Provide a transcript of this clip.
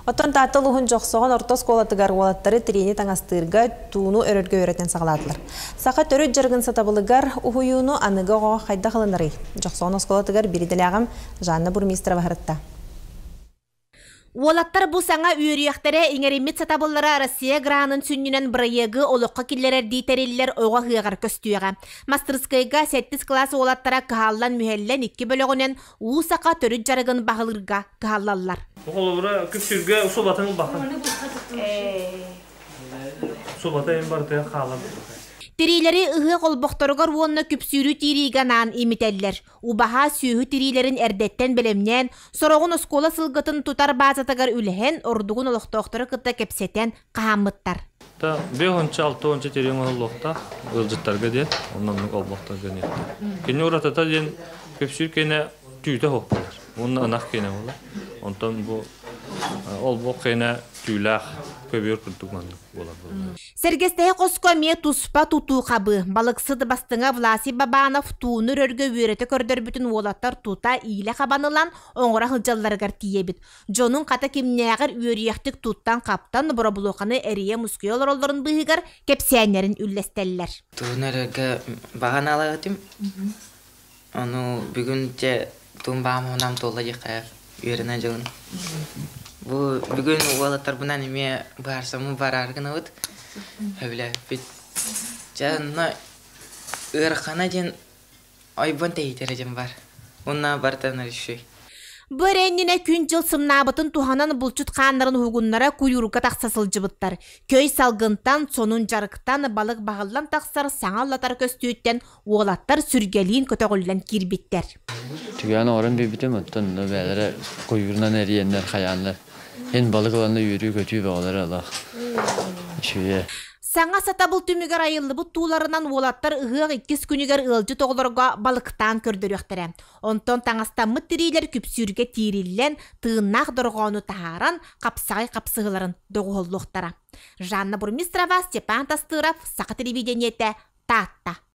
Оттон Таатта улууһун Дьохсоҕон орто оскуолатыгар уолаттары тириини таҥастыырга, тууну өрөргө үөрэтэн саҕалаатылар. Саха төрүт дьарыгын сатабылыгар уһуйууну аныгы оҕо хайдах ылынарый? Дьохсоҕон оскуолатыгар биир идэлээҕим Жанна Бурмистрова сырытта. Уолаттар бу саҥа үөрүйэхтэрэ иҥэриммит сатабыллара Россия гранын сүнньүнэн бырайыагы олоххо киллэрэрдии тэриллэр оҕо ыһыаҕар көстүөҕэ. Мастырыскыайга сэттис кылаас уолаттара кыһаллан-мүһэллэн икки бөлөҕүнэн уу саха төрүт дьарыгын баһылыырга кыһаллаллар. Холобура, күпсүүргэ субатын ылбаха. Субата эн барытыгар хаалар. Тириилэри ыһыах олбохторугар уонна күпсүүрү тиириигэ анаан имитэллэр. Убаһа сүөһү тириилэрин эрдэттэн бэлэмнээн, сороҕун оскуола сылгытын тутар баазатыгар үлэһэн, ордугун олохтоохтору кытта кэпсэтэн хаһааммыттар. Та 5-6 тириҥ оҥоһуллуохтаах ыалдьыттарга диэн, оннук олбохторго диэн. Кини уратыта диэн күпсүүр киэнэ түүтэ суох буолар. Уонна ынах киэнэ буолар. Онтон бу олбох киэнэ түүлээх көбүөр курдук маннык буолар. Сэргэстэһэ хоско эмиэ туспа тутуу хабыы. Балыксыт бастыҥа Власий Бабанов тууну өрөргө үөрэтэ көрдөрбүтүн уолаттар тута иилэ хабан ылан оҥоро сылдьалларыгар тиийэбит. Дьонуҥ хата кимнээҕэр үөрүйэхтик туттан-хаптан боробулуоханы эрийэ-мускуйа олороллорун быыһыгар кэпсээннэрин үллэстэллэр. Тууну өрөргө баҕа наалаабытым. Ону бүгүн дьэ туум баҕам уһунам туолла диэххэ үөрэнэ дьылын. Бу бүгүн уолаттарбынан эмиэ быһаарсаммын бараары гынабыт. Сөбүлээбиппит. Дьэ онно ыарахана диэн ойбон тэйитэрэ диэн бар. Уонна барыта реши. Бу эрэ иннинэ күн-дьыл сымнаабытын туһанан булчут хааннарын уһугуннара куйуурга тахса сылдьыбыттар. Көй салгынтан, сонун дьарыктан, балык баһыллан тахсар саҥа аллатар көстүүттэн уолаттар сүргэлиин көтөҕүллэн киирбиттэр. Түгээн оҥорон биэрбитим, оттон бэйэлэрэ куйуурунан эрийэннэр, хайааннар эн балык ыланна үөрүү-көтүү бөҕөлөрө алах. Үчүгэй. Саҥа сатабыл түмүгэр айыллыбыт тууларынан уолаттар ыһыах иккис күнүгэр ыалдьыт оҕолорго балыктаан көрдөрүөхтэрэ. Онтон таҥастаммыт тириилэр күпсүүргэ тиириллэн, тыыннаах дорҕоону таһааран, хапсаҕай хапсыһыыларын доҕуһуоллуохтара. Жанна Бурмистрова, Степан Тастыров, Саха телевидениетэ, Таатта.